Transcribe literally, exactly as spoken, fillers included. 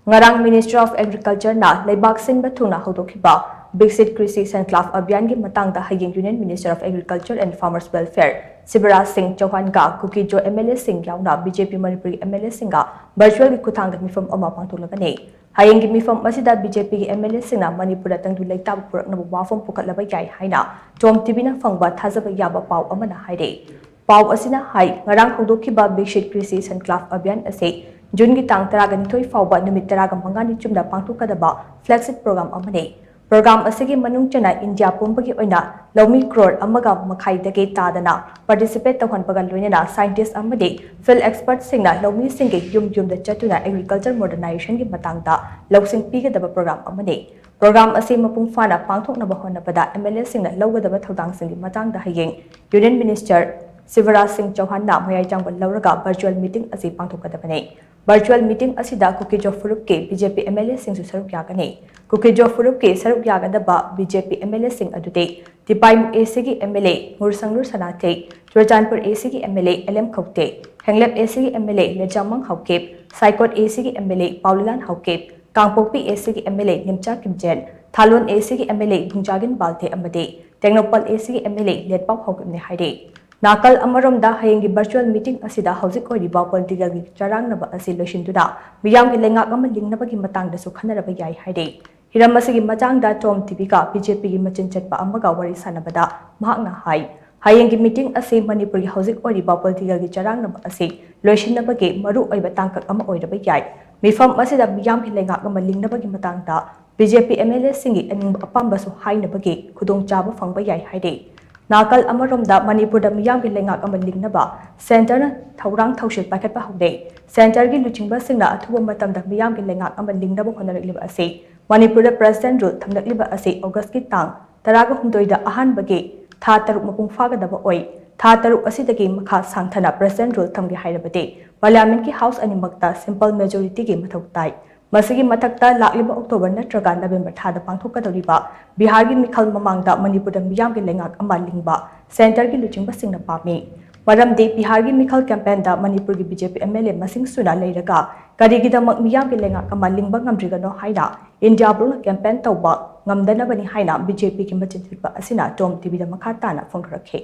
ꯉꯔꯥꯡ Ministry of Agriculture ꯅ ꯂꯩꯕꯥꯛ ꯁꯤꯟꯕ ꯊꯨꯡꯅ ꯍꯧꯗꯣꯛꯈꯤꯕ Viksit Krishi Sankalp Abhiyan ꯒꯤ ꯃꯇꯥꯡꯗ ꯍꯌꯦꯡ Union Minister of Agriculture and Farmers Welfare Shivraj Singh Chauhan ꯒ ꯀꯨꯀꯤꯖꯣ M L A ꯁꯤꯡ ꯌꯥꯎꯅ B J P ꯃꯅꯤꯄꯨꯔꯒꯤ M L A ꯁꯤꯡꯒ virtual ꯒꯤ ꯈꯨꯠꯊꯥꯡꯗ ꯃꯤꯐꯝ ꯑꯃ ꯄꯥꯡꯊꯣꯛꯂꯒꯅꯤ꯫ ꯍꯌꯦꯡꯒꯤ ꯃꯤꯐꯝ ꯑꯁꯤꯗ B J P ꯒꯤ M L A ꯁꯤꯡꯅ ꯃꯅꯤꯄꯨꯔꯗ ꯇꯪꯗꯨ ꯂꯩꯇꯥꯕ ꯄꯨꯔꯛꯅꯕ ꯋꯥꯐꯝ ꯄꯨꯈꯠꯂꯕ ꯌꯥꯏ ꯍꯥꯏꯅ TOM TV ꯅ ꯐꯪꯕ ꯊꯥꯖꯕ ꯌꯥꯕ ꯄꯥꯎ ꯑꯃꯅ ꯍꯥꯏꯔꯤ꯫ ꯄꯥꯎ ꯑꯁꯤꯅ ꯍꯥꯏ, ꯉꯔꯥꯡ ꯍꯧꯗꯣꯛꯈꯤꯕ Viksit Krishi Sankalp Abhiyan ꯑꯁꯤ June ꯒꯤ ꯇꯥꯡ ꯇꯔꯥꯒ ꯅꯤꯊꯣꯏ ꯐꯥꯎꯕ ꯅꯨꯃꯤꯠ ꯇꯔꯥꯒ ꯃꯉꯥꯅꯤ ꯆꯨꯝꯅ ꯄꯥꯡꯊꯣꯛꯀꯗꯕ flagship program ꯑꯃꯅꯤ꯫ Program ꯑꯁꯤꯒꯤ ꯃꯅꯨꯡ ꯆꯟꯅ ꯏꯟꯗꯤꯌꯥ ꯄꯨꯝꯕꯒꯤ ꯑꯣꯏꯅ ꯂꯧꯃꯤ ꯀ꯭ꯔꯣꯔ ꯑꯃꯒ ꯃꯈꯥꯏꯗꯒꯤ ꯇꯥꯗꯅ participate ꯇꯧꯍꯟꯕꯒ ꯂꯣꯏꯅꯅ scientist ꯑꯃꯗꯤ field expert ꯁꯤꯡꯅ ꯂꯧꯃꯤꯁꯤꯡꯒꯤ ꯌꯨꯝ ꯌꯨꯝꯗ ꯆꯠꯇꯨꯅ agriculture modernization ꯒꯤ ꯃꯇꯥꯡꯗ ꯂꯧꯁꯤꯡ ꯄꯤꯒꯗꯕ program ꯑꯃꯅꯤ꯫ Program ꯑꯁꯤ ꯃꯄꯨꯡ ꯐꯥꯅ ꯄꯥꯡꯊꯣꯛꯅꯕ ꯍꯣꯠꯅꯕꯗ M L A ꯁꯤꯡꯅ ꯂꯧꯒꯗꯕ ꯊꯧꯗꯥꯡꯁꯤꯡꯒꯤ ꯃꯇꯥꯡꯗ ꯍꯌꯦꯡ Union Minister Shivraj Singh Chauhan ꯅ ꯃꯌꯥꯏ ꯆꯪꯕ ꯂꯧꯔꯒ virtual meeting ꯑꯁꯤ ꯄꯥꯡꯊꯣꯛꯀꯗꯕꯅꯤ꯫ Virtual meeting ꯑꯁꯤꯗ ꯀꯨꯀꯤꯖꯣ ꯐꯨꯔꯨꯞꯀꯤ B J P M L A ꯁꯤꯡꯁꯨ ꯁꯔꯨꯛ ꯌꯥꯒꯅꯤ꯫ ꯀꯨꯀꯤꯖꯣ ꯐꯨꯔꯨꯞꯀꯤ ꯁꯔꯨꯛ ꯌꯥꯒꯗꯕ B J P M L A ꯁꯤꯡ ꯑꯗꯨꯗꯤ ꯇꯤꯄꯥꯏꯃꯨꯛ A C ꯒꯤ M L A Ngursanglur Sanate, Churachandpur A C ꯒꯤ M L A L M Khaute, Henglep A C ꯒꯤ M L A Letzamang Haokip, Saikot A C ꯒꯤ M L A Paolienlal Haokip, Kangpokpi A C ꯒꯤ M L A Nemcha Kipgen, Thanlon A C ꯒꯤ M L A Vungzagin Valte ꯑꯃꯗꯤ Tengnoupal A C ꯒꯤ M L A ꯂꯦꯠꯄꯥꯎ ꯍꯥꯎꯀꯤꯞꯅꯤ ꯍꯥꯏꯔꯤ꯫ ꯅꯥꯀꯜ ꯑꯃꯔꯣꯝꯗ, ꯍꯌꯦꯡꯒꯤ virtual meeting ꯑꯁꯤꯗ ꯍꯧꯖꯤꯛ ꯑꯣꯏꯔꯤꯕ political ꯒꯤ ꯆꯔꯥꯡꯅꯕ ꯑꯁꯤ ꯂꯣꯏꯁꯤꯟꯗꯨꯅ ꯃꯤꯌꯥꯝꯒꯤ ꯂꯩꯉꯥꯛ ꯑꯃ ꯂꯤꯡꯅꯕꯒꯤ ꯃꯇꯥꯡꯗꯁꯨ ꯈꯟꯅꯔꯕ ꯌꯥꯏ ꯍꯥꯏꯔꯤ꯫ ꯍꯤꯔꯝ ꯑꯁꯤꯒꯤ ꯃꯇꯥꯡꯗ TOM TV ꯒ B J P ꯒꯤ ꯃꯆꯤꯟ ꯆꯠꯄ ꯑꯃꯒ ꯋꯥꯔꯤ ꯁꯥꯟꯅꯕꯗ ꯃꯍꯥꯛꯅ ꯍꯥꯏ, ꯍꯌꯦꯡꯒꯤ meeting ꯑꯁꯤ ꯃꯅꯤꯄꯨꯔꯒꯤ ꯍꯧꯖꯤꯛ ꯑꯣꯏꯔꯤꯕ political ꯒꯤ ꯆꯔꯥꯡꯅꯕ ꯑꯁꯤ ꯂꯣꯏꯁꯤꯟꯅꯕꯒꯤ ꯃꯔꯨ ꯑꯣꯏꯕ ꯇꯥꯡꯀꯛ ꯑꯃ ꯑꯣꯏꯔꯕ ꯌꯥꯏ꯫ ꯃꯤꯐꯝ ꯑꯁꯤꯗ ꯃꯤꯌꯥꯝꯒꯤ ꯂꯩꯉꯥꯛ ꯑꯃ ꯂꯤꯡꯅꯕꯒꯤ ꯃꯇꯥꯡꯗ B J P M L A ꯁꯤꯡꯒꯤ ꯑꯅꯤꯡꯕ ꯑꯄꯥꯝꯕꯁꯨ ꯍꯥꯏꯅꯕꯒꯤ ꯈꯨꯗꯣꯡꯆꯥꯕ ꯐꯪꯕ ꯌꯥꯏ ꯍꯥꯏꯔꯤ꯫ ꯅꯥꯀꯜ ꯑꯃꯔꯣꯝꯗ, ꯃꯅꯤꯄꯨꯔꯗ ꯃꯤꯌꯥꯝꯒꯤ ꯂꯩꯉꯥꯛ ꯑꯃ ꯂꯤꯡꯅꯕ centre ꯅ ꯊꯧꯔꯥꯡ ꯊꯧꯁꯤꯜ ꯄꯥꯏꯈꯠꯄ ꯍꯧꯔꯦ꯫ Centre ꯒꯤ ꯂꯨꯆꯤꯡꯕꯁꯤꯡꯅ ꯑꯊꯨꯕ ꯃꯇꯝꯗ ꯃꯤꯌꯥꯝꯒꯤ ꯂꯩꯉꯥꯛ ꯑꯃ ꯂꯤꯡꯅꯕ ꯍꯣꯠꯅꯔꯛꯂꯤꯕ ꯑꯁꯤ, ꯃꯅꯤꯄꯨꯔꯗ President Rule ꯊꯝꯂꯛꯂꯤꯕ ꯑꯁꯤ August ꯀꯤ ꯇꯥꯡ ꯇꯔꯥꯒ ꯍꯨꯝꯗꯣꯏꯗ ꯑꯍꯥꯟꯕꯒꯤ ꯊꯥ ꯇꯔꯨꯛ ꯃꯄꯨꯡ ꯐꯥꯒꯗꯕ ꯑꯣꯏ꯫ ꯊꯥ ꯇꯔꯨꯛ ꯑꯁꯤꯗꯒꯤ ꯃꯈꯥ ꯁꯥꯡꯊꯅ President Rule ꯊꯝꯒꯦ ꯍꯥꯏꯔꯕꯗꯤ Parliament ꯀꯤ House ꯑꯅꯤꯃꯛꯇ simple majority ꯒꯤ ꯃꯊꯧ ꯇꯥꯏ꯫ ꯃꯁꯤꯒꯤ ꯃꯊꯛꯇ, ꯂꯥꯛꯂꯤꯕ October ꯅꯠꯇ꯭ꯔꯒ November ꯊꯥꯗ ꯄꯥꯡꯊꯣꯛꯀꯗꯧꯔꯤꯕ ꯕꯤꯍꯥꯔꯒꯤ ꯃꯤꯈꯜ ꯃꯃꯥꯡꯗ ꯃꯅꯤꯄꯨꯔꯗ ꯃꯤꯌꯥꯝꯒꯤ ꯂꯩꯉꯥꯛ ꯑꯃ ꯂꯤꯡꯕ centre ꯒꯤ ꯂꯨꯆꯤꯡꯕꯁꯤꯡꯅ ꯄꯥꯝꯃꯤ꯫ ꯃꯔꯝꯗꯤ ꯕꯤꯍꯥꯔꯒꯤ ꯃꯤꯈꯜ ꯀꯦꯝꯄꯦꯟꯗ ꯃꯅꯤꯄꯨꯔꯒꯤ B J P M L A ꯃꯁꯤꯡ ꯁꯨꯅ ꯂꯩꯔꯒ ꯀꯔꯤꯒꯤꯗꯃꯛ ꯃꯤꯌꯥꯝꯒꯤ ꯂꯩꯉꯥꯛ ꯑꯃ ꯂꯤꯡꯕ ꯉꯝꯗ꯭ꯔꯤꯕꯅꯣ ꯍꯥꯏꯅ ꯏꯟꯗꯤꯌꯥ ꯄꯨꯝꯅ ꯀꯦꯝꯄꯦꯟ ꯇꯧꯕ ꯉꯝꯗꯅꯕꯅꯤ ꯍꯥꯏꯅ ꯕꯤ ꯖꯦ ꯄꯤꯒꯤ ꯃꯆꯤꯟ ꯊꯤꯠꯄ ꯑꯁꯤꯅ ꯇꯣꯝ ꯇꯤ ꯚꯤꯗ ꯃꯈꯥ ꯇꯥꯅ ꯐꯣꯡꯗꯣꯔꯛꯈꯤ꯫